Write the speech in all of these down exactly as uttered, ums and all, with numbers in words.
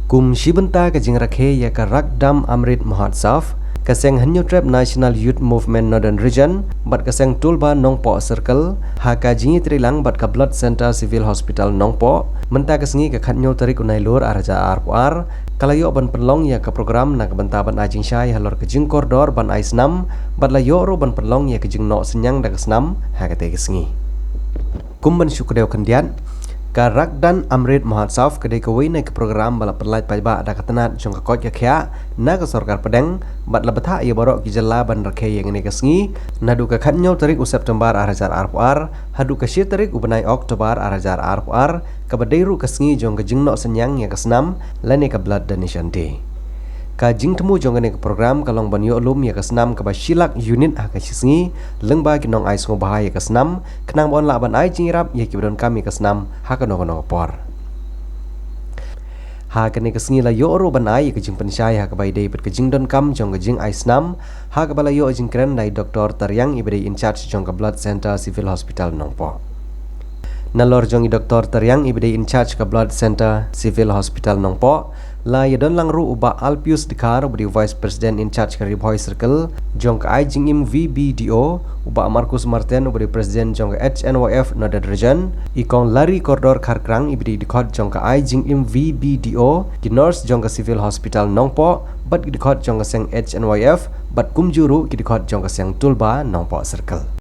Kum shi bynta ka jingrakhe ïa ka Rakdan Amrit Mahotsav, ka seng Hynñiewtrep National Youth Movement Northern Region bad ka seng Tulba Nongpoh Circle, ha ka jingïatreilang bad ka Blood Centre Civil Hospital Nongpoh, mynta ka sngi ka khathynñiew tarik u Nailur ar hajar arphew ar, ka la ïoh ban pynlong ïa ka program na ka bynta ban ai jingshai halor ka jingkordor ban ai snam, bad la ïoh ruh ban pynlong ïa ka jingnoh synñiang da ka snam ha katei ka sngi. Kum ban shu kdew khyndiat, ka Rakdan Amrit Mahotsav ka dei kawei na ki program ba la pynlait paidbah da ka tnat jong ka koit ka khiah na ka sorkar pdeng, bad la bthah ïa baroh ki jylla ban rakhe ïa kane ka sngi, naduh ka khathynñiew tarik u September ar hajar arphew ar, haduh ka shi tarik u bnai October ar hajar arphew ar, kaba dei ruh ka sngi jong ka jingnoh synñiang ïa ka snam, lane ka Blood Donation Day. Ka jingthmu jong kane ka program ka long ban ïoh lum ïa ka snam kaba shi lak unit ha ka shi sngi, lyngba ki nongai sngewbha ïa ka snam, khnang ba yn lah ban ai jingïarap ïa kiba donkam ïa ka snam ha kano kano ka por. Ha kane ka sngi la ïoh ruh ban ai ïa ka jingpynshai ha kaba ïadei bad ka jingdonkam jong ka jingai snam, ha kaba la ïoh jingkren da i Doktor Tariang iba dei in charge jong ka Blood Centre Civil Hospital Nongpoh. Nalor jong i Doktor Tariang iba dei in charge ka Blood Centre Civil Hospital Nongpoh, la ïadon lang ruh u Bah Alpius Dkhar uba dei Vice President in charge ka Ri Bhoi Circle jong ka Ai Jingim V B D O, u Bah Marcus Martin uba dei President jong ka H N Y F Northern Region, i Kong Larry Kordor Kharkrang iba dei dkhot jong ka Ai Jingim V B D O, ki nurse jong ka Civil Hospital Nongpoh, bad ki dkhot jong ka seng H N Y F, bad kumjuh ruh ki dkhot jong ka seng Tulba Nongpoh Circle.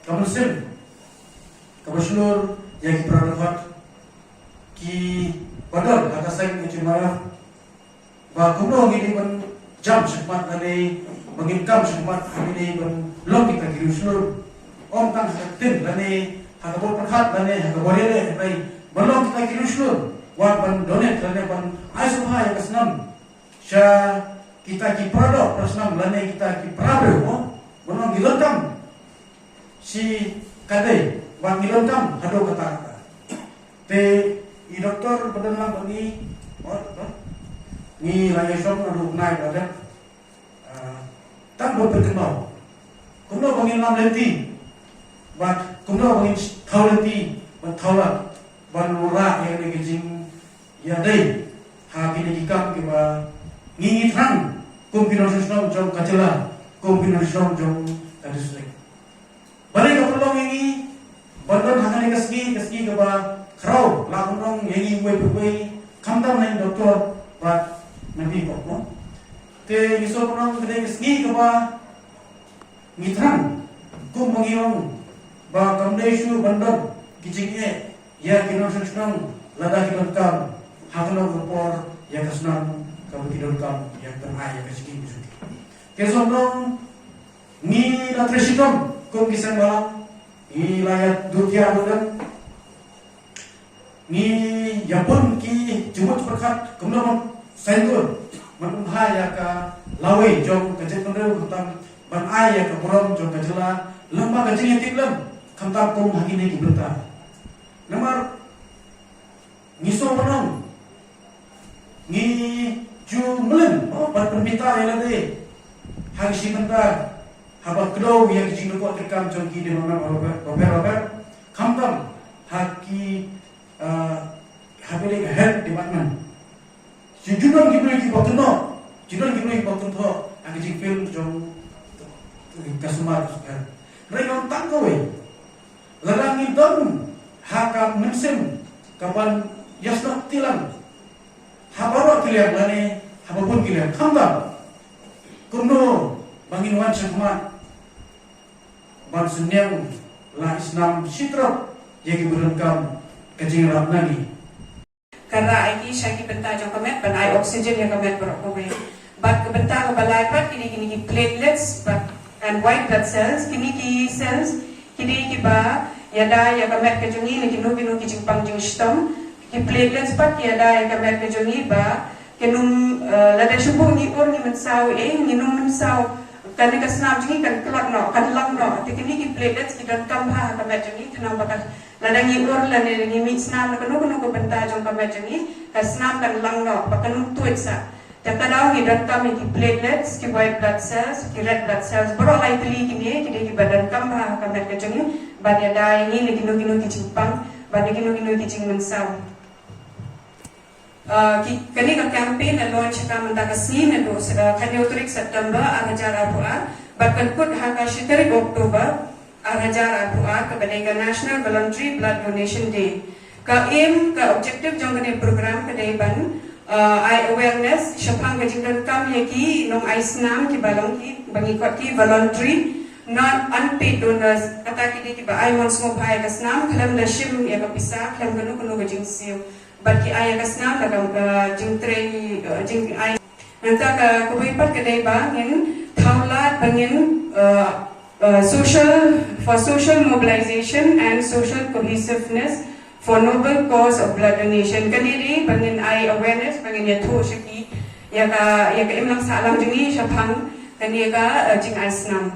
Ka mynsiem kaba shlur ïa ki para dkhot kiba don ha ka seng H N Y F, ba kumno ngin ïa ban jam shakhmat lane ba ngin kam shakhmat, ngin ïa ban long kita ki riewshlur. Ym tang ha ka ktien lane ha ka bor pyrkhat lane ha ka bor ïaleh, hynrei ban long kita ki riewshlur, wat ban donate lane ban ai sngewbha ïa ka snam sha kita ki para doh para snam lane kita ki para briew, mo, ban long ki donkam shi katdei, wat ngi donkam haduh katta katta. Te i doktor ba don lang bad ngi, oh, oh, ngi la ïashong naduh u bnai ba la dep. Ah, tang ban pynkynmaw kumno ba ngin lam lynti bad kumno ba ngin thaw lynti bad thaw lad ban wanrah ïa kane ka jingïadei ha kine ki kam kiba ngi ngi thrang kum ki nongshong shnong jong ka jylla, kum ki nongshong shnong jong ka district. Balei ka pynlong ïa ngi ban don ha kane ka sngi, ka sngi kaba khraw, la pynlong ïa ngi uwei pa uwei, khamtam na i doktor bad na phi, mo. Te ngi sngewpynlong kane ka sngi kaba ngi thrang kum ba ngi ong ba kam dei shuh ban don ki jingeh ïa ki nongshong shnong lada ki donkam ha kano ka por ïa ka snam kaba ki donkam ïa ka, ai ïa ka jingim jong ki. Te sngewpynlong ngi la trei shitom kum ki seng balang, ngi la ïa duh thiah duh dem, ngi ïa bun ki jingmut jingpyrkhat kumno ban saiñdur ban pynbha ïa ka lawei jong ka jaitbynriew, khamtam ban ai ïa ka burom jong ka jylla lyngba ka jingïatiplem, khamtam kum ha kine ki bynta. Namar ngi sngewpynlong ngi ju mlien, oh, ban pynbitar ïa lade ha ki shi bynta haba kdew ïa ki jingdukok treikam jong ki department bapher bapher, khamtam ha ki, ah, ha ki health department. Ju, ju don ki briew kiba kynnoh, ju don ki briew kiba kynthoh ha ki jingfeel jong ka sumar ka sumar. Hynrei ngam tang kawei. Lada ngi don ha ka mynsiem kaban ïasnoh kti lang ha baroh ki liang lane ha babun ki liang, khamtam kumno ba ngin wan shakhmat Ban synñiang la i snam shitrop ïa ki ba donkam ka jingïarap na ngi. Ka rah ïa ki sha ki bynta jong ka met ban ai oxygen ïa ka met baroh kawei. Bad ka bynta kaba lai pat kine kine ki platelets bad and white blood cells, kine ki cells ki dei kiba ïada ïa ka met ka jong ngi na kino kino ki jingpang jingshitom. Ki platelets pat ki ïada ïa ka met ka jong ngi ba kin ym, eh, lada shu buh ngi ur ngi mynsaw, eh, ngin ym mynsaw. Kane ka snam jong ngi kan klot noh, kan lang noh. Te kine ki platelets ki donkam bha ha ka met jong ngi khnang ba ka, lada ngi ur lane ngi mih snam na kano kano ka bynta jong ka met jong ngi, ka snam kan lang noh ba kan ym tuid sah. Te ka daw ngi donkam ïa ki platelets, ki white blood cells, ki red blood cells, baroh lai tylli kine ki dei kiba donkam bha ha ka met ka jong ngi ban ïada ïa ngi na kino kino ki jingpang bad na kino kino ki jingmynsaw. Uh, ki, kane ka campaign la launch ha ka mynta ka sngi naduh, uh, khathynñiew tarik September ar hajar arphew ar bad kan kut ha ka shi tarik October ar hajar arphew ar, kaba dei ka National Voluntary Blood Donation Day. Ka aim, ka objective jong kane program ka dei ban, uh, ai awareness shaphang ka jingdonkam ïa ki nong ai snam kiba long ki, ba ngi khot ki voluntary, non unpaid donors, kata ki dei kiba ai mon sngewbha ïa ka snam khlem da shim ïa ka pisa, khlem kano kano ka jingsiew. Bad ki ai ïa ka snam da ka, uh, jingtrei, uh, jing ai. Nangta ka kawei pat ka dei ba ngin thaw lad ba ngin, uh, uh, social, for social mobilization and social cohesiveness for noble cause of blood donation. Kane dei ba ngin ai awareness, ba ngin ïathuh sha ki ïa ka, ïa ka imlang sahlang jong ngi shaphang kane ka, uh, jingai snam.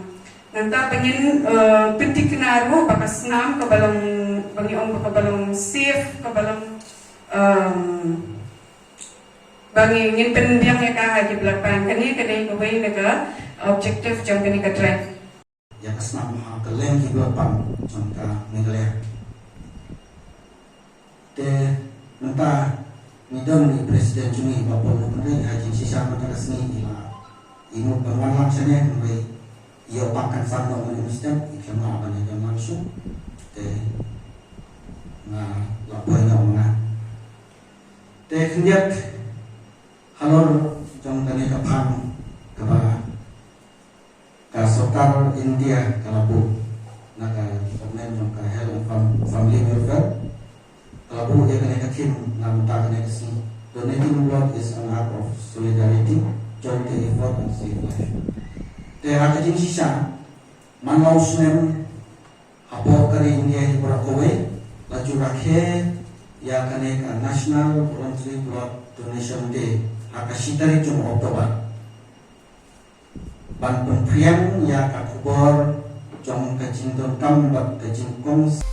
Nangta ba ngin, uh, pynthikna ruh ba ka snam kaba long, ba ngi ong ba kaba long safe, kaba long, um, ba ngi, ngin pynbiang ïa ka ha ki blood bank. Kane ka dei kawei na ka objective jong kane ka drive. Ïa ka snam ha kylleng ki blood bank jong ka Meghalaya. Te mynta ngi don i president jong ngi, Bah Paul Nongbynriew, ha jingshisha mynta ka sngi i la, i mut ban wan lang shane, hynrei i ïoh pang kan san dong mynstep, i khlem lah ban ïa don lang shuh. Te nga la poi noh ma nga. Te khyndiat halor jong kane ka phang kaba ka sorkar India ka la buh na ka Department jong ka Health and Fam-, Family Welfare. Ka la buh ïa kane ka theme na mynta kane ka sngi. Donating blood is an act of solidarity, joint effort and save life. Te ha ka jingshisha man la u snem, hapoh ka ri India hi baroh kawei la ju rakhe ïa kane ka National Voluntary Blood Donation Day ha ka shi tarik jong October. Ban pynphriang ïa ka khubor jong ka jingdonkam bad ka jingkongsan.